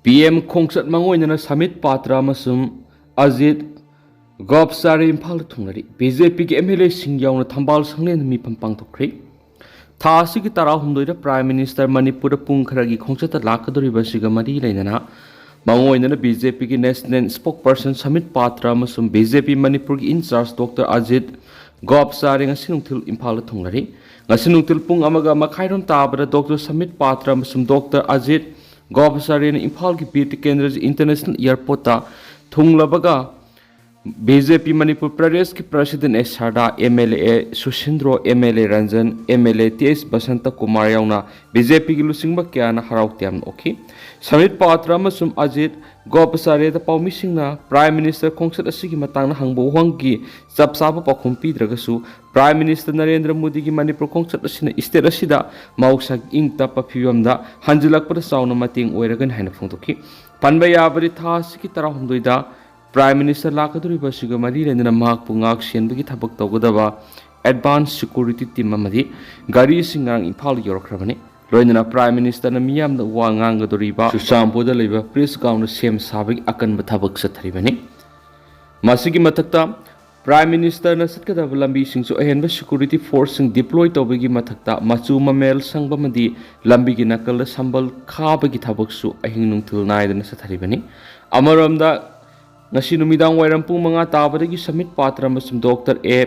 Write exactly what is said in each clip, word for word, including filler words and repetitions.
P M ꯈꯣꯡꯆꯠ ꯃꯥꯡꯑꯣꯏꯅꯅ submit ꯄꯥꯇ꯭ꯔ ꯑꯃꯁꯨꯡ ꯑꯖꯤꯠ ꯒꯣꯞꯆꯥꯔꯤ ꯏꯝꯐꯥꯜꯗ ꯊꯨꯡꯂꯔꯤ꯫ ꯕꯤ ꯖꯦ ꯄꯤꯒꯤ ꯑꯦꯝ ꯑꯦꯜ ꯑꯦꯁꯤꯡ ꯌꯥꯎꯅ ꯊꯝꯕꯥꯜ ꯁꯪꯂꯦꯟ ꯃꯤꯐꯝ ꯄꯥꯡꯊꯣꯛꯈ꯭ꯔꯦ꯫ ꯊꯥ ꯑꯁꯤꯒꯤ ꯇꯔꯥꯍꯨꯝꯗꯣꯏꯗ Prime Minister ꯃꯅꯤꯄꯨꯔꯗ ꯄꯨꯡ ꯈꯔꯒꯤ ꯈꯣꯡꯆꯠꯇ ꯂꯥꯛꯀꯗꯧꯔꯤꯕ ꯑꯁꯤꯒ ꯃꯔꯤ ꯂꯩꯅꯅ ꯃꯥꯡꯑꯣꯏꯅꯅ ꯕꯤ ꯖꯦ ꯄꯤꯒꯤ National Spokesperson ꯁꯃꯤꯠ ꯄꯥꯇ꯭ꯔ ꯑꯃꯁꯨꯡ ꯕꯤ ꯖꯦ ꯄꯤ ꯃꯅꯤꯄꯨꯔꯒꯤ in charge Doctor ꯑꯖꯤꯠ ꯒꯣꯞꯆꯥꯔꯤ ꯉꯁꯤ ꯅꯨꯡꯊꯤꯜ ꯏꯝꯐꯥꯜꯗ ꯊꯨꯡꯂꯔꯤ꯫ ꯉꯁꯤ ꯅꯨꯡꯊꯤꯜ ꯄꯨꯡ ꯑꯃꯒ ꯃꯈꯥꯏꯔꯣꯝ ꯇꯥꯕꯗ Doctor ꯁꯃꯤꯠ ꯄꯥꯇ꯭ꯔ ꯑꯃꯁꯨꯡ Doctor ꯑꯖꯤꯠ ꯒꯣꯞꯆꯥꯔꯤꯅ ꯏꯝꯐꯥꯜꯒꯤ ꯕꯤꯔ ꯇꯤꯀꯦꯟꯗ꯭ꯔꯖꯤ International Airportꯇ ꯊꯨꯡꯂꯕꯒ ꯕꯤ ꯖꯦ ꯄꯤ ꯃꯅꯤꯄꯨꯔ ꯄ꯭ꯔꯗꯦꯁꯀꯤ President S Sarda, M L A Susindro, M L A Ranjan, M L A T S Basanta Kumar ꯌꯥꯎꯅ ꯕꯤ ꯖꯦ ꯄꯤꯒꯤ ꯂꯨꯆꯤꯡꯕ ꯀꯌꯥꯅ ꯍꯔꯥꯎ ꯇꯌꯥꯝꯅ ꯑꯣꯛꯈꯤ꯫ ꯁꯃꯤꯠ ꯄꯥꯇ꯭ꯔ ꯑꯃꯁꯨꯡ ꯑꯖꯤꯠ ꯒꯣꯄꯆꯥꯔꯦꯗ ꯄꯥꯎꯃꯤꯁꯤꯡꯅ Prime Minister ꯈꯣꯡꯆꯠ ꯑꯁꯤꯒꯤ ꯃꯇꯥꯡꯗ ꯍꯪꯕ ꯋꯥꯍꯪꯒꯤ ꯆꯞ ꯆꯥꯕ ꯄꯥꯎꯈꯨꯝ ꯄꯤꯗ꯭ꯔꯒꯁꯨ, Prime Minister ꯅꯔꯦꯟꯗ꯭ꯔ ꯃꯣꯗꯤꯒꯤ ꯃꯅꯤꯄꯨꯔ ꯈꯣꯡꯆꯠ ꯑꯁꯤꯅ state ꯑꯁꯤꯗ ꯃꯍꯧꯁꯥꯒꯤ ꯏꯪ ꯇꯞꯄ ꯐꯤꯕꯝꯗ ꯍꯟꯖꯤꯜꯂꯛꯄꯗ ꯆꯥꯎꯅ ꯃꯇꯦꯡ ꯑꯣꯏꯔꯒꯅꯤ ꯍꯥꯏꯅ ꯐꯣꯡꯗꯣꯛꯈꯤ꯫ ꯄꯟꯕ ꯌꯥꯕꯗꯤ, ꯊꯥ ꯑꯁꯤꯒꯤ ꯇꯔꯥꯍꯨꯝꯗꯣꯏꯗ Prime Minister ꯂꯥꯛꯀꯗꯧꯔꯤꯕ ꯑꯁꯤꯒ ꯃꯔꯤ ꯂꯩꯅꯅ ꯃꯍꯥꯛꯄꯨ ꯉꯥꯛ ꯁꯦꯟꯕꯒꯤ ꯊꯕꯛ ꯇꯧꯒꯗꯕ advance security team ꯑꯃꯗꯤ ꯒꯥꯔꯤꯁꯤꯡ ꯉꯔꯥꯡ ꯏꯝꯐꯥꯜ ꯌꯧꯔꯛꯈ꯭ꯔꯕꯅꯤ꯫ ꯂꯣꯏꯅꯅ Prime Ministerꯅ ꯃꯤꯌꯥꯝꯗ ꯋꯥ ꯉꯥꯡꯒꯗꯧꯔꯤꯕ ꯆꯨꯔꯆꯥꯟꯄꯨꯔꯗ ꯂꯩꯕ press groundꯗ ꯁꯦꯝ ꯁꯥꯕꯒꯤ ꯑꯀꯟꯕ ꯊꯕꯛ ꯆꯠꯊꯔꯤꯕꯅꯤ꯫ ꯃꯁꯤꯒꯤ ꯃꯊꯛꯇ, Prime Ministerꯅ ꯆꯠꯀꯗꯕ ꯂꯝꯕꯤꯁꯤꯡꯁꯨ ꯑꯍꯦꯟꯕ security forceꯁꯤꯡ deploy ꯇꯧꯕꯒꯤ ꯃꯊꯛꯇ, ꯃꯆꯨ ꯃꯃꯦꯜ ꯁꯪꯕ ꯑꯃꯗꯤ ꯂꯝꯕꯤꯒꯤ ꯅꯥꯀꯜꯗ ꯁꯝꯕꯜ ꯈꯥꯕꯒꯤ ꯊꯕꯛꯁꯨ ꯑꯍꯤꯡ ꯅꯨꯡꯊꯤꯜ ꯅꯥꯏꯗꯅ ꯆꯠꯊꯔꯤꯕꯅꯤ꯫ ꯑꯃꯔꯣꯝꯗ, ꯉꯁꯤ ꯅꯨꯃꯤꯗꯥꯡ ꯋꯥꯏꯔꯝ ꯄꯨꯡ ꯃꯉꯥ ꯇꯥꯕꯗꯒꯤ ꯁꯃꯤꯠ ꯄꯥꯇ꯭ꯔ ꯑꯃꯁꯨꯡ Doctor ꯑꯦ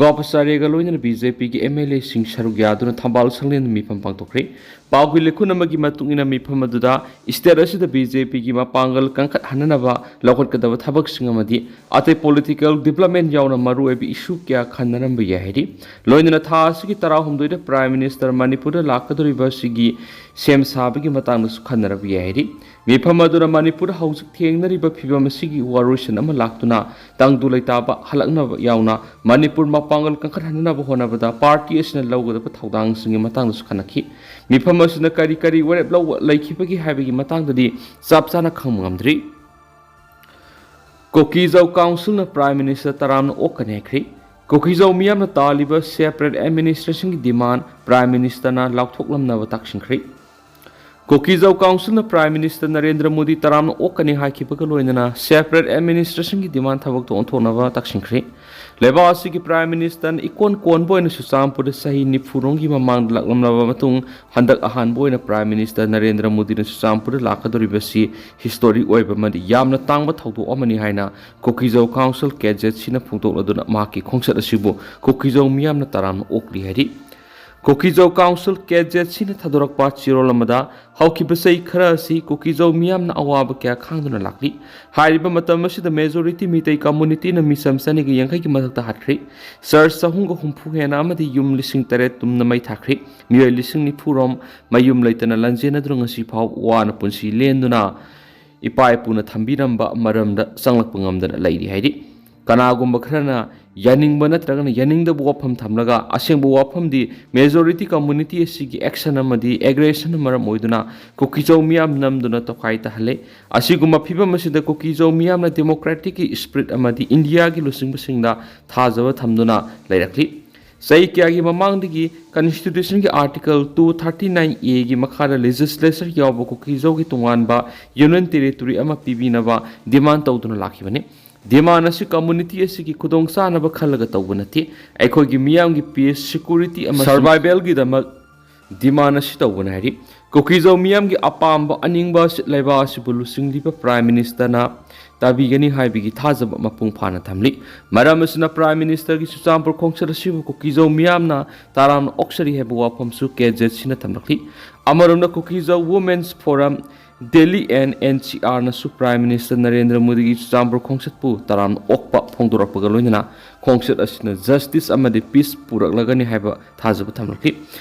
ꯒꯣꯄꯆꯥꯔꯦꯒ ꯂꯣꯏꯅꯅ ꯕꯤ ꯖꯦ ꯄꯤꯒꯤ ꯑꯦꯝ ꯑꯦꯜ ꯑꯦꯁꯤꯡ ꯁꯔꯨꯛ ꯌꯥꯗꯨꯅ ꯊꯝꯕꯥꯜ ꯁꯪꯂꯦꯟꯗ ꯃꯤꯐꯝ ꯄꯥꯡꯊꯣꯛꯈ꯭ꯔꯦ꯫ ꯄꯥꯎꯒꯤ ꯂꯤꯈꯨꯟ ꯑꯃꯒꯤ ꯃꯇꯨꯡ ꯏꯟꯅ, ꯃꯤꯐꯝ ꯑꯗꯨꯗ state ꯑꯁꯤꯗ ꯕꯤ ꯖꯦ ꯄꯤꯒꯤ ꯃꯄꯥꯡꯒꯜ ꯀꯟꯈꯠꯍꯟꯅꯅꯕ ꯂꯧꯈꯠꯀꯗꯕ ꯊꯕꯛꯁꯤꯡ ꯑꯃꯗꯤ ꯑꯇꯩ political development ꯌꯥꯎꯅ ꯃꯔꯨꯑꯣꯏꯕ issue ꯀꯌꯥ ꯈꯟꯅꯔꯝꯕ ꯌꯥꯏ ꯍꯥꯏꯔꯤ꯫ ꯂꯣꯏꯅꯅ ꯊꯥ ꯑꯁꯤꯒꯤ ꯇꯔꯥꯍꯨꯝꯗꯣꯏꯗ Prime Minister ꯃꯅꯤꯄꯨꯔꯗ ꯂꯥꯛꯀꯗꯧꯔꯤꯕ ꯑꯁꯤꯒꯤ ꯁꯦꯝ ꯁꯥꯕꯒꯤ ꯃꯇꯥꯡꯗꯁꯨ ꯈꯟꯅꯔꯝꯕ ꯌꯥꯏ ꯍꯥꯏꯔꯤ꯫ ꯃꯤꯐꯝ ꯑꯗꯨꯅ ꯃꯅꯤꯄꯨꯔꯗ ꯍꯧꯖꯤꯛ ꯊꯦꯡꯅꯔꯤꯕ ꯐꯤꯕꯝ ꯑꯁꯤꯒꯤ ꯋꯥꯔꯣꯏꯁꯤꯟ ꯑꯃ ꯂꯥꯛꯇꯨꯅ ꯇꯪꯗꯨ ꯂꯩꯇꯥꯕ ꯍꯜꯂꯛꯅꯕ ꯌꯥꯎꯅ ꯃꯅꯤꯄꯨꯔ ꯃꯄꯥꯡꯒꯜ ꯀꯟꯈꯠꯍꯟꯅꯕ ꯍꯣꯠꯅꯕꯗ party ꯑꯁꯤꯅ ꯂꯧꯒꯗꯕ ꯊꯧꯗꯥꯡꯁꯤꯡꯒꯤ ꯃꯇꯥꯡꯗꯁꯨ ꯈꯟꯅꯈꯤ꯫ ꯃꯤꯐꯝ ꯑꯁꯤꯅ ꯀꯔꯤ ꯀꯔꯤ ꯋꯥꯔꯦꯞ ꯂꯧꯕ ꯂꯩꯈꯤꯕꯒꯦ ꯍꯥꯏꯕꯒꯤ ꯃꯇꯥꯡꯗꯗꯤ ꯆꯞ ꯆꯥꯅ ꯈꯪꯕ ꯉꯝꯗ꯭ꯔꯤ꯫ ꯀꯨꯀꯤꯖꯧ Councilꯅ Prime Minister ꯇꯔꯥꯝꯅ ꯑꯣꯛꯀꯅꯤ ꯍꯥꯏꯈ꯭ꯔꯤ꯫ ꯀꯨꯀꯤꯖꯧ ꯃꯤꯌꯥꯝꯅ ꯇꯥꯜꯂꯤꯕ separate administrationꯒꯤ demand Prime Ministerꯅ ꯂꯥꯎꯊꯣꯛꯂꯝꯅꯕ ꯇꯥꯛꯁꯤꯟꯈ꯭ꯔꯤ꯫ ꯀꯨꯀꯤꯖꯧ ꯀꯥꯎꯟꯁꯤꯜꯅ Prime Minister ꯅꯔꯦꯟꯗ꯭ꯔ ꯃꯣꯗꯤ ꯇꯔꯥꯝꯅ ꯑꯣꯛꯀꯅꯤ ꯍꯥꯏꯈꯤꯕꯒ ꯂꯣꯏꯅꯅ separate administrationꯒꯤ demand ꯊꯕꯛꯇ ꯑꯣꯟꯊꯣꯛꯅꯕ ꯇꯛꯁꯤꯟꯈ꯭ꯔꯤ꯫ ꯂꯩꯕꯥꯛ ꯑꯁꯤꯒꯤ Prime Ministerꯅ ꯏꯀꯣꯟ ꯀꯣꯟꯕ ꯑꯣꯏꯅ ꯆꯨꯔꯆꯥꯟꯄꯨꯔꯗ ꯆꯍꯤ ꯅꯤꯐꯨ ꯔꯣꯝꯒꯤ ꯃꯃꯥꯡꯗ ꯂꯥꯛꯂꯝꯂꯕ ꯃꯇꯨꯡ, ꯍꯟꯗꯛ ꯑꯍꯥꯟꯕ ꯑꯣꯏꯅ Prime Minister ꯅꯔꯦꯟꯗ꯭ꯔ ꯃꯣꯗꯤꯅ ꯆꯨꯔꯆꯥꯟꯄꯨꯔꯗ ꯂꯥꯛꯀꯗꯧꯔꯤꯕꯁꯤ historic ꯑꯣꯏꯕ ꯑꯃꯗꯤ ꯌꯥꯝꯅ ꯇꯥꯡꯕ ꯊꯧꯗꯣꯛ ꯑꯃꯅꯤ ꯍꯥꯏꯅ ꯀꯨꯀꯤꯖꯧ ꯀꯥꯎꯟꯁꯤꯜ, ꯀꯦ ꯖꯦꯠ ꯁꯤꯅ ꯐꯣꯡꯗꯣꯛꯂꯗꯨꯅ ꯃꯍꯥꯛꯀꯤ ꯈꯣꯡꯆꯠ ꯑꯁꯤꯕꯨ ꯀꯨꯀꯤꯖꯧ ꯃꯤꯌꯥꯝꯅ ꯇꯔꯥꯝꯅ ꯑꯣꯛꯂꯤ ꯍꯥꯏꯔꯤ꯫ ꯀꯨꯀꯤꯖꯧ ꯀꯥꯎꯟꯁꯤꯜ, ꯀꯦ ꯖꯦꯠ ꯁꯤꯅ ꯊꯥꯗꯣꯔꯛꯄ ꯆꯦꯔꯣꯜ ꯑꯃꯗ, ꯍꯧꯈꯤꯕ ꯆꯍꯤ ꯈꯔ ꯑꯁꯤ ꯀꯨꯀꯤꯖꯧ ꯃꯤꯌꯥꯝꯅ ꯑꯋꯥꯕ ꯀꯌꯥ ꯈꯥꯡꯗꯨꯅ ꯂꯥꯛꯂꯤ꯫ ꯍꯥꯏꯔꯤꯕ ꯃꯇꯝ ꯑꯁꯤꯗ majority ꯃꯤꯇꯩ communityꯅ ꯃꯤꯆꯝ ꯆꯅꯤꯒ ꯌꯥꯡꯈꯩꯒꯤ ꯃꯊꯛꯇ ꯍꯥꯠꯈ꯭ꯔꯦ꯫ Church ꯆꯍꯨꯝꯒ ꯍꯨꯝꯐꯨ ꯍꯦꯟꯅ ꯑꯃꯗꯤ ꯌꯨꯝ ꯂꯤꯁꯤꯡ ꯇꯔꯦꯠ ꯇꯨꯝꯅ ꯃꯩ ꯊꯥꯈ꯭ꯔꯦ꯫ ꯃꯤꯑꯣꯏ ꯂꯤꯁꯤꯡ ꯅꯤꯐꯨ ꯔꯣꯝ ꯃꯌꯨꯝ ꯂꯩꯇꯅ ꯂꯟꯖꯦꯟꯅꯗꯨꯅ ꯉꯁꯤ ꯐꯥꯎ ꯋꯥꯅ ꯄꯨꯟꯁꯤ ꯂꯦꯟꯗꯨꯅ ꯏꯄꯥ ꯏꯄꯨꯅ ꯊꯝꯕꯤꯔꯝꯕ ꯃꯔꯝꯗ ꯆꯪꯂꯛꯄ ꯉꯝꯗꯅ ꯂꯩꯔꯤ ꯍꯥꯏꯔꯤ꯫ ꯀꯅꯥꯒꯨꯝꯕ ꯈꯔꯅ ꯌꯥꯅꯤꯡꯕ ꯅꯠꯇ꯭ꯔꯒꯅ ꯌꯥꯅꯤꯡꯗꯕ ꯋꯥꯐꯝ ꯊꯝꯂꯒ, ꯑꯁꯦꯡꯕ ꯋꯥꯐꯝꯗꯤ majority community ꯑꯁꯤꯒꯤ action ꯑꯃꯗꯤ aggressionꯅ ꯃꯔꯝ ꯑꯣꯏꯗꯨꯅ ꯀꯨꯀꯤꯖꯧ ꯃꯤꯌꯥꯝ ꯅꯝꯗꯨꯅ ꯇꯣꯈꯥꯏ ꯇꯥꯍꯜꯂꯦ꯫ ꯑꯁꯤꯒꯨꯝꯕ ꯐꯤꯕꯝ ꯑꯁꯤꯗ ꯀꯨꯀꯤꯖꯧ ꯃꯤꯌꯥꯝꯅ democraticꯀꯤ spirit ꯑꯃꯗꯤ ꯏꯟꯗꯤꯌꯥꯒꯤ ꯂꯨꯆꯤꯡꯕꯁꯤꯡꯗ ꯊꯥꯖꯕ ꯊꯝꯗꯨꯅ ꯂꯩꯔꯛꯂꯤ꯫ ꯆꯍꯤ ꯀꯌꯥꯒꯤ ꯃꯃꯥꯡꯗꯒꯤ Constitutionꯒꯤ Article two thirty nine Aꯒꯤ ꯃꯈꯥꯗ legislature ꯌꯥꯎꯕ ꯀꯨꯀꯤꯖꯧꯒꯤ ꯇꯣꯉꯥꯟꯕ union territory ꯑꯃ ꯄꯤꯕꯤꯅꯕ demand ꯇꯧꯗꯨꯅ ꯂꯥꯛꯈꯤꯕꯅꯤ꯫ Demand ꯑꯁꯤ community ꯑꯁꯤꯒꯤ ꯈꯨꯗꯣꯡꯆꯥꯅꯕ ꯈꯜꯂꯒ ꯇꯧꯕ ꯅꯠꯇꯦ꯫ ꯑꯩꯈꯣꯏꯒꯤ ꯃꯤꯌꯥꯝꯒꯤ peace, security ꯑꯃꯁꯨꯡ survivalꯒꯤꯗꯃꯛ demand ꯑꯁꯤ ꯇꯧꯕꯅꯤ ꯍꯥꯏꯔꯤ꯫ ꯀꯨꯀꯤꯖꯧ ꯃꯤꯌꯥꯝꯒꯤ ꯑꯄꯥꯝꯕ ꯑꯅꯤꯡꯕ ꯑꯁꯤ ꯂꯩꯕꯥꯛ ꯑꯁꯤꯕꯨ ꯂꯨꯆꯤꯡꯂꯤꯕ Prime Ministerꯅ ꯇꯥꯕꯤꯒꯅꯤ ꯍꯥꯏꯕꯒꯤ ꯊꯥꯖꯕ ꯃꯄꯨꯡ ꯐꯥꯅ ꯊꯝꯂꯤ꯫ ꯃꯔꯝ ꯑꯁꯤꯅ Prime Ministerꯒꯤ ꯆꯨꯔꯆꯥꯟꯄꯨꯔ ꯈꯣꯡꯆꯠ ꯑꯁꯤꯕꯨ ꯀꯨꯀꯤꯖꯧ ꯃꯤꯌꯥꯝꯅ ꯇꯔꯥꯝꯅ ꯑꯣꯛꯆꯔꯤ ꯍꯥꯏꯕ ꯋꯥꯐꯝꯁꯨ ꯀꯦ ꯖꯦꯠ ꯁꯤꯅ ꯊꯝꯂꯛꯂꯤ꯫ ꯑꯃꯔꯣꯝꯗ ꯀꯨꯀꯤꯖꯧ Women's Forum Delhi and N C Rꯅꯁꯨ Prime Minister Narendra ꯃꯣꯗꯤꯒꯤ ꯆꯨꯔꯆꯥꯟꯄꯨꯔ ꯈꯣꯡꯆꯠꯄꯨ ꯇꯔꯥꯝꯅ ꯑꯣꯛꯄ ꯐꯣꯡꯗꯣꯔꯛꯄꯒ ꯂꯣꯏꯅꯅ ꯈꯣꯡꯆꯠ ꯑꯁꯤꯅ justice ꯑꯃꯗꯤ peace ꯄꯨꯔꯛꯂꯒꯅꯤ ꯍꯥꯏꯕ ꯊꯥꯖꯕ ꯊꯝꯂꯛꯂꯤ꯫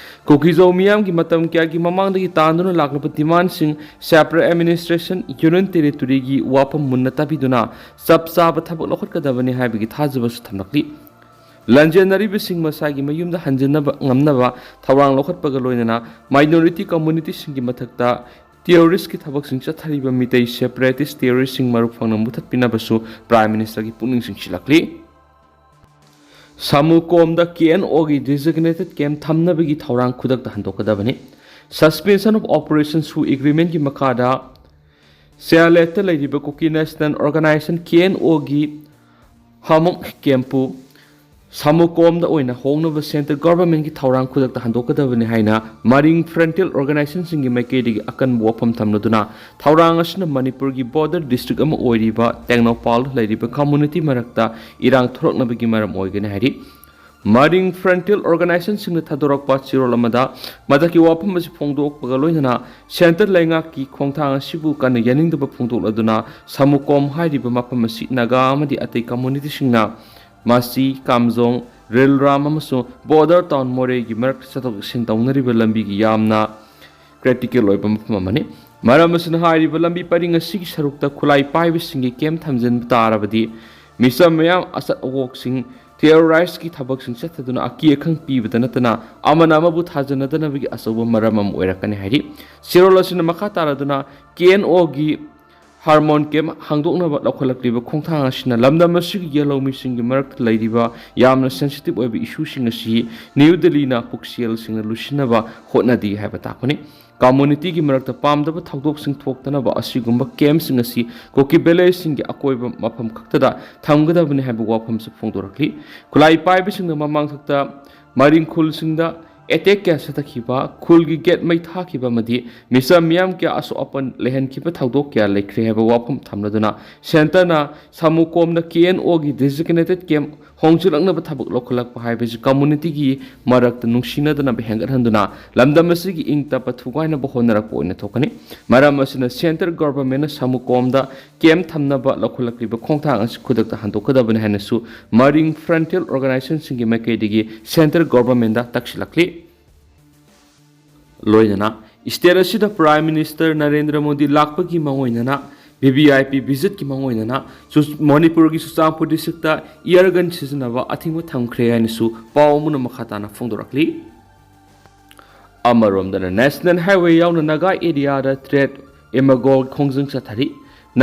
ꯀꯨꯀꯤꯖꯧ ꯃꯤꯌꯥꯝꯒꯤ ꯃꯇꯝ ꯀꯌꯥꯒꯤ ꯃꯃꯥꯡꯗꯒꯤ ꯇꯥꯟꯗꯨꯅ ꯂꯥꯛꯂꯕ demandꯁꯤꯡ, separate administration, union territoryꯒꯤ ꯋꯥꯐꯝ ꯃꯨꯟꯅ ꯇꯥꯕꯤꯗꯨꯅ ꯆꯞ ꯆꯥꯕ ꯊꯕꯛ ꯂꯧꯈꯠꯀꯗꯕꯅꯤ ꯍꯥꯏꯕꯒꯤ ꯊꯥꯖꯕꯁꯨ ꯊꯝꯂꯛꯂꯤ꯫ ꯂꯥꯟꯖꯦꯟꯅꯔꯤꯕꯁꯤꯡ ꯃꯁꯥꯒꯤ ꯃꯌꯨꯝꯗ ꯍꯟꯖꯤꯟꯅꯕ ꯉꯝꯅꯕ ꯊꯧꯔꯥꯡ ꯂꯧꯈꯠꯄꯒ ꯂꯣꯏꯅꯅ minority communityꯁꯤꯡꯒꯤ ꯃꯊꯛꯇ terroristꯀꯤ ꯊꯕꯛꯁꯤꯡ ꯆꯠꯊꯔꯤꯕ ꯃꯤꯇꯩ separatist terroristꯁꯤꯡ ꯃꯔꯨ ꯐꯪꯅ ꯃꯨꯊꯠꯄꯤꯅꯕꯁꯨ Prime Ministerꯒꯤ ꯄꯨꯛꯅꯤꯡ ꯆꯤꯡꯁꯤꯜꯂꯛꯂꯤ꯫ ꯁꯥꯃꯨꯀꯣꯝꯗ K N Oꯒꯤ designated camp ꯊꯝꯅꯕꯒꯤ ꯊꯧꯔꯥꯡ ꯈꯨꯗꯛꯇ ꯍꯟꯗꯣꯛꯀꯗꯕꯅꯤ꯫ Suspension of Operations ꯍꯨ ꯑꯦꯒ꯭ꯔꯤꯃꯦꯟꯒꯤ ꯃꯈꯥꯗ ꯁꯤꯌꯥꯂꯦꯠꯇ ꯂꯩꯔꯤꯕ ꯀꯨꯀꯤ ꯅꯦꯁꯅꯦꯜ ꯑꯣꯔꯒꯅꯥꯏꯖꯦꯁꯟ, ꯀꯦ ꯑꯦꯟ ꯑꯣꯒꯤ ꯍꯥꯃꯣꯡ ꯀꯦꯝꯄꯨ ꯁꯥꯃꯨꯀꯣꯝꯗ ꯑꯣꯏꯅ ꯍꯣꯡꯅꯕ ꯁꯦꯟꯇ꯭ꯔꯦꯜ ꯒꯣꯚꯔꯟꯃꯦꯟꯠꯀꯤ ꯊꯧꯔꯥꯡ ꯈꯨꯗꯛꯇ ꯍꯟꯗꯣꯛꯀꯗꯕꯅꯤ ꯍꯥꯏꯅ ꯃꯔꯤꯡ ꯐ꯭ꯔꯟꯇꯤꯌꯔ ꯑꯣꯔꯒꯅꯥꯏꯖꯦꯁꯟꯁꯤꯡꯒꯤ ꯃꯥꯏꯀꯩꯗꯒꯤ ꯑꯀꯟꯕ ꯋꯥꯐꯝ ꯊꯝꯂꯗꯨꯅ, ꯊꯧꯔꯥꯡ ꯑꯁꯤꯅ ꯃꯅꯤꯄꯨꯔꯒꯤ ꯕꯣꯔꯗꯔ ꯗꯤꯁꯇ꯭ꯔꯤꯛ ꯑꯃ ꯑꯣꯏꯔꯤꯕ ꯇꯦꯡꯅꯧꯄꯥꯜꯗ ꯂꯩꯔꯤꯕ ꯀꯝꯃꯨꯅꯤꯇꯤ ꯃꯔꯛꯇ ꯏꯔꯥꯡ ꯊꯣꯛꯂꯛꯅꯕꯒꯤ ꯃꯔꯝ ꯑꯣꯏꯒꯅꯤ ꯍꯥꯏꯔꯤ꯫ ꯃꯔꯤꯡ ꯐ꯭ꯔꯟꯇꯤꯌꯔ ꯑꯣꯔꯒꯅꯥꯏꯖꯦꯁꯟꯁꯤꯡꯅ ꯊꯥꯗꯣꯔꯛꯄ ꯆꯦꯔꯣꯜ ꯑꯃꯗ ꯃꯊꯛꯀꯤ ꯋꯥꯐꯝ ꯑꯁꯤ ꯐꯣꯡꯗꯣꯛꯄꯒ ꯂꯣꯏꯅꯅ ꯁꯦꯟꯇ꯭ꯔꯦꯜ ꯂꯩꯉꯥꯛꯀꯤ ꯈꯣꯡꯊꯥꯡ ꯑꯁꯤꯕꯨ ꯀꯟꯅ ꯌꯥꯅꯤꯡꯗꯕ ꯐꯣꯡꯗꯣꯛꯂꯗꯨꯅ, ꯁꯥꯃꯨꯀꯣꯝ ꯍꯥꯏꯔꯤꯕ ꯃꯐꯝ ꯑꯁꯤ ꯅꯥꯒꯥ ꯑꯃꯗꯤ ꯑꯇꯩ ꯀꯝꯃꯨꯅꯤꯇꯤꯁꯤꯡꯅ ꯃꯥꯁꯤ, ꯀꯥꯝꯖꯣꯡ, ꯔꯤꯜꯔꯥꯝ ꯑꯃꯁꯨꯡ ꯕꯣꯔꯗꯔ ꯇꯥꯎꯟ ꯃꯣꯔꯦꯒꯤ ꯃꯔꯛꯇ ꯆꯠꯊꯣꯛ ꯆꯠꯁꯤꯟ ꯇꯧꯅꯔꯤꯕ ꯂꯝꯕꯤꯒꯤ ꯌꯥꯝꯅ ꯀ꯭ꯔꯤꯇꯤꯀꯦꯜ ꯑꯣꯏꯕ ꯃꯐꯝ ꯑꯃꯅꯤ꯫ ꯃꯔꯝ ꯑꯁꯤꯅ ꯍꯥꯏꯔꯤꯕ ꯂꯝꯕꯤ ꯄꯔꯤꯡ ꯑꯁꯤꯒꯤ ꯁꯔꯨꯛꯇ ꯈꯨꯠꯂꯥꯏ ꯄꯥꯏꯕꯁꯤꯡꯒꯤ ꯀꯦꯝ ꯊꯝꯖꯤꯟꯕ ꯇꯥꯔꯕꯗꯤ, ꯃꯤꯆꯝ ꯃꯌꯥꯝ ꯑꯆꯠ ꯑꯋꯣꯛꯁꯤꯡ, ꯇꯦꯔꯣꯔꯥꯏꯁꯀꯤ ꯊꯕꯛꯁꯤꯡ ꯆꯠꯊꯗꯨꯅ ꯑꯀꯤ ꯑꯈꯪ ꯄꯤꯕꯗ ꯅꯠꯇꯅ ꯑꯃꯅ ꯑꯃꯕꯨ ꯊꯥꯖꯅꯗꯅꯕꯒꯤ ꯑꯆꯧꯕ ꯃꯔꯝ ꯑꯃ ꯑꯣꯏꯔꯛꯀꯅꯤ ꯍꯥꯏꯔꯤ꯫ ꯆꯦꯔꯣꯜ ꯑꯁꯤꯅ ꯃꯈꯥ ꯇꯥꯔꯗꯨꯅ ꯀꯦ ꯑꯦꯟ ꯑꯣꯒꯤ ꯍꯥꯔꯃꯣꯟ ꯀꯦꯝ ꯍꯥꯡꯗꯣꯛꯅꯕ ꯂꯧꯈꯠꯂꯛꯂꯤꯕ ꯈꯣꯡꯊꯥꯡ ꯑꯁꯤꯅ ꯂꯝꯗꯝ ꯑꯁꯤꯒꯤ ꯌꯦꯜꯍꯧꯃꯤꯁꯤꯡꯒꯤ ꯃꯔꯛꯇ ꯂꯩꯔꯤꯕ ꯌꯥꯝꯅ ꯁꯦꯟꯁꯤꯇꯤꯚ ꯑꯣꯏꯕ ꯏꯁꯨꯁꯤꯡ ꯑꯁꯤ ꯅ꯭ꯌꯨ ꯗꯤꯜꯂꯤꯅ ꯄꯨꯛꯆꯦꯜꯁꯤꯡꯅ ꯂꯨꯁꯤꯟꯅꯕ ꯍꯣꯠꯅꯗꯦ ꯍꯥꯏꯕ ꯇꯥꯛꯄꯅꯤ꯫ ꯀꯝꯃꯨꯅꯤꯇꯤꯒꯤ ꯃꯔꯛꯇ ꯄꯥꯝꯗꯕ ꯊꯧꯗꯣꯛꯁꯤꯡ ꯊꯣꯛꯇꯅꯕ ꯑꯁꯤꯒꯨꯝꯕ ꯀꯦꯝꯁꯤꯡ ꯑꯁꯤ ꯀꯨꯀꯤ ꯚꯤꯂꯦꯖꯁꯤꯡꯒꯤ ꯑꯀꯣꯏꯕ ꯃꯐꯝ ꯈꯛꯇꯗ ꯊꯝꯒꯗꯕꯅꯤ ꯍꯥꯏꯕ ꯋꯥꯐꯝꯁꯨ ꯐꯣꯡꯗꯣꯔꯛꯂꯤ꯫ ꯈꯨꯠꯂꯥꯏ ꯄꯥꯏꯕꯁꯤꯡꯅ ꯃꯃꯥꯡꯊꯛꯇ ꯃꯔꯤꯡ ꯈꯨꯜꯁꯤꯡꯗ ꯑꯦꯇꯦꯛ ꯀꯌꯥ ꯆꯠꯊꯈꯤꯕ, ꯈꯨꯜꯒꯤ ꯒꯦꯠ ꯃꯩ ꯊꯥꯈꯤꯕ ꯑꯃꯗꯤ ꯃꯤꯆꯝ ꯃꯤꯌꯥꯝ ꯀꯌꯥ ꯑꯁꯣꯛ ꯑꯄꯟ ꯂꯩꯍꯟꯈꯤꯕ ꯊꯧꯗꯣꯛ ꯀꯌꯥ ꯂꯩꯈ꯭ꯔꯦ ꯍꯥꯏꯕ ꯋꯥꯐꯝ ꯊꯝꯂꯗꯨꯅ, ꯁꯦꯟꯇꯔꯅ ꯁꯥꯃꯨꯀꯣꯝꯗ ꯀꯦ ꯑꯦꯟ ꯑꯣꯒꯤ ꯗꯤꯖꯤꯒꯅꯦꯇꯦꯗ ꯀꯦꯝ ꯍꯣꯡꯖꯤꯜꯂꯛꯅꯕ ꯊꯕꯛ ꯂꯧꯈꯠꯂꯛꯄ ꯍꯥꯏꯕꯁꯤ ꯀꯝꯃꯨꯅꯤꯇꯤꯒꯤ ꯃꯔꯛꯇ ꯅꯨꯡꯁꯤꯅꯗꯅꯕ ꯍꯦꯟꯒꯠꯍꯟꯗꯨꯅ ꯂꯝꯗꯝ ꯑꯁꯤꯒꯤ ꯏꯪ ꯇꯞꯄ ꯊꯨꯒꯥꯏꯅꯕ ꯍꯣꯠꯅꯔꯛꯄ ꯑꯣꯏꯅ ꯊꯣꯛꯀꯅꯤ꯫ ꯃꯔꯝ ꯑꯁꯤꯅ ꯁꯦꯟꯇ꯭ꯔꯦꯜ ꯒꯣꯚꯔꯟꯃꯦꯟꯠꯅ ꯁꯥꯃꯨꯀꯣꯝꯗ ꯀꯦꯝ ꯊꯝꯅꯕ ꯂꯧꯈꯠꯂꯛꯂꯤꯕ ꯈꯣꯡꯊꯥꯡ ꯑꯁꯤ ꯈꯨꯗꯛꯇ ꯍꯟꯗꯣꯛꯀꯗꯕꯅꯤ ꯍꯥꯏꯅꯁꯨ ꯃꯔꯤꯡ ꯐ꯭ꯔꯟꯇꯤꯌꯔ ꯑꯣꯔꯒꯅꯥꯏꯖꯦꯁꯟꯁꯤꯡꯒꯤ ꯃꯥꯏꯀꯩꯗꯒꯤ ꯁꯦꯟꯇ꯭ꯔꯦꯜ ꯒꯣꯚꯔꯟꯃꯦꯟꯠꯇ ꯇꯛꯁꯤꯜꯂꯛꯂꯤ꯫ ꯂꯣꯏꯅꯅ ꯁ꯭ꯇꯦꯠ ꯑꯁꯤꯗ ꯄ꯭ꯔꯥꯏꯝ ꯃꯤꯅꯤꯁꯇꯔ ꯅꯔꯦꯟꯗ꯭ꯔ ꯃꯣꯗꯤ ꯂꯥꯛꯄꯒꯤ ꯃꯥꯡꯑꯣꯏꯅꯅ, ꯚꯤ ꯚꯤ ꯑꯥꯏ ꯄꯤ ꯚꯤꯖꯤꯠꯀꯤ ꯃꯥꯡꯑꯣꯏꯅꯅ ꯆꯨ-, ꯃꯅꯤꯄꯨꯔꯒꯤ ꯆꯨꯔꯆꯥꯟꯄꯨꯔ ꯗꯤꯁꯇ꯭ꯔꯤꯛꯇ ꯏꯌꯔ ꯒꯟ ꯁꯤꯖꯤꯟꯅꯕ ꯑꯊꯤꯡꯕ ꯊꯝꯈ꯭ꯔꯦ ꯍꯥꯏꯅꯁꯨ ꯄꯥꯎ ꯑꯃꯅ ꯃꯈꯥ ꯇꯥꯅ ꯐꯣꯡꯗꯣꯔꯛꯂꯤ꯫ ꯑꯃꯔꯣꯝꯗꯅ ꯅꯦꯁꯅꯦꯜ ꯍꯥꯏꯋꯦ ꯌꯥꯎꯅ ꯅꯥꯒꯥ ꯑꯦꯔꯤꯌꯥꯗ ꯇ꯭ꯔꯦꯗ ꯏꯃꯒꯣꯜ ꯈꯣꯡꯖꯪ ꯆꯠꯊꯔꯤ꯫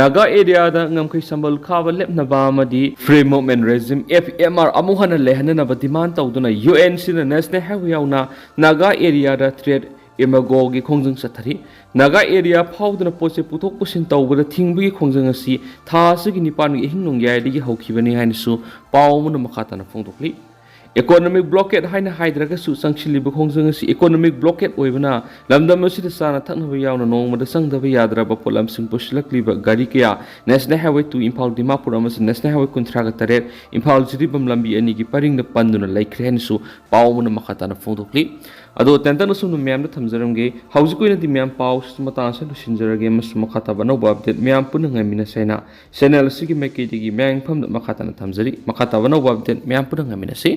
ꯅꯥꯒꯥ ꯑꯦꯔꯤꯌꯥꯗ ꯉꯝꯈꯩ ꯁꯝꯕꯜ ꯈꯥꯕ ꯂꯦꯞꯅꯕ ꯑꯃꯗꯤ free movement regime, F M R, ꯑꯃꯨꯛ ꯍꯟꯅ ꯂꯩꯍꯟꯅꯅꯕ ꯗꯤꯃꯥꯟ ꯇꯧꯗꯨꯅ ꯌꯨ ꯑꯦꯟ ꯁꯤꯅ ꯅꯦꯁꯅꯦꯜ ꯍꯥꯏꯋꯦ ꯌꯥꯎꯅ ꯅꯥꯒꯥ ꯑꯦꯔꯤꯌꯥꯗ ꯇ꯭ꯔꯦꯗ ꯏꯃꯥꯒꯣꯒꯤ ꯈꯣꯡꯖꯪ ꯆꯠꯊꯔꯤ꯫ ꯅꯥꯒꯥ ꯑꯦꯔꯤꯌꯥ ꯐꯥꯎꯗꯨꯅ ꯄꯣꯠ ꯆꯩ ꯄꯨꯊꯣꯛ ꯄꯨꯁꯤꯟ ꯇꯧꯕꯗ ꯊꯤꯡꯕꯒꯤ ꯈꯣꯡꯖꯪ ꯑꯁꯤ ꯊꯥ ꯑꯁꯤꯒꯤ ꯅꯤꯄꯥꯟꯒꯤ ꯑꯍꯤꯡ ꯅꯣꯡꯌꯥꯏꯗꯒꯤ ꯍꯧꯈꯤꯕꯅꯤ ꯍꯥꯏꯅꯁꯨ ꯄꯥꯎ ꯑꯃꯅ ꯃꯈꯥ ꯇꯥꯅ ꯐꯣꯡꯗꯣꯛꯂꯤ꯫ Economic blockade ꯍꯥꯏꯅ ꯍꯥꯏꯗ꯭ꯔꯒꯁꯨ, ꯆꯪꯁꯤꯜꯂꯤꯕ ꯈꯣꯡꯖꯪ ꯑꯁꯤ economic blockade ꯑꯣꯏꯕꯅ ꯂꯝꯗꯝ ꯑꯁꯤꯗ ꯆꯥꯅ ꯊꯛꯅꯕ ꯌꯥꯎꯅ ꯅꯣꯡꯃꯗ ꯆꯪꯗꯕ ꯌꯥꯗ꯭ꯔꯕ ꯄꯣꯠꯂꯝꯁꯤꯡ ꯄꯨꯁꯤꯜꯂꯛꯂꯤꯕ ꯒꯥꯔꯤ ꯀꯌꯥ National Highway two Imphal Dimapur ꯑꯃꯁꯨꯡ National Highway ꯀꯨꯟꯊ꯭ꯔꯥꯒ ꯇꯔꯦꯠ ꯏꯝꯐꯥꯜ ꯖꯤꯔꯤꯕꯥꯝ ꯂꯝꯕꯤ ꯑꯅꯤꯒꯤ ꯄꯔꯤꯡꯗ ꯄꯟꯗꯨꯅ ꯂꯩꯈ꯭ꯔꯦ ꯍꯥꯏꯅꯁꯨ ꯄꯥꯎ ꯑꯃꯅ ꯃꯈꯥ ꯇꯥꯅ ꯐꯣꯡꯗꯣꯛꯂꯤ꯫ ꯑꯗꯣ ꯇꯦꯟꯇꯛꯅ ꯁꯨꯝ ꯃꯌꯥꯝꯗ ꯊꯝꯖꯔꯝꯒꯦ꯫ ꯍꯧꯖꯤꯛꯀꯤ ꯑꯣꯏꯅꯗꯤ ꯃꯌꯥꯝ ꯄꯥꯎꯁꯤ ꯃꯇꯥꯡ ꯑꯁꯤꯗ ꯂꯣꯏꯁꯤꯟꯖꯔꯒꯦ ꯑꯃꯁꯨꯡ ꯃꯈꯥ ꯇꯥꯕ ꯑꯅꯧꯕ update ꯃꯌꯥꯝ ꯄꯨꯟꯅ ꯉꯥꯏꯃꯤꯟꯅꯁꯦ ꯍꯥꯏꯅ channel ꯑꯁꯤꯒꯤ ꯃꯥꯏꯀꯩꯗꯒꯤ ꯃꯌꯥꯝ ꯃꯐꯝꯗ ꯃꯈꯥ ꯇꯥꯅ ꯊꯝꯖꯔꯤ꯫ ꯃꯈꯥ ꯇꯥꯕ ꯑꯅꯧꯕ update ꯃꯌꯥꯝ ꯄꯨꯟꯅ ꯉꯥꯏꯃꯤꯟꯅꯁꯤ꯫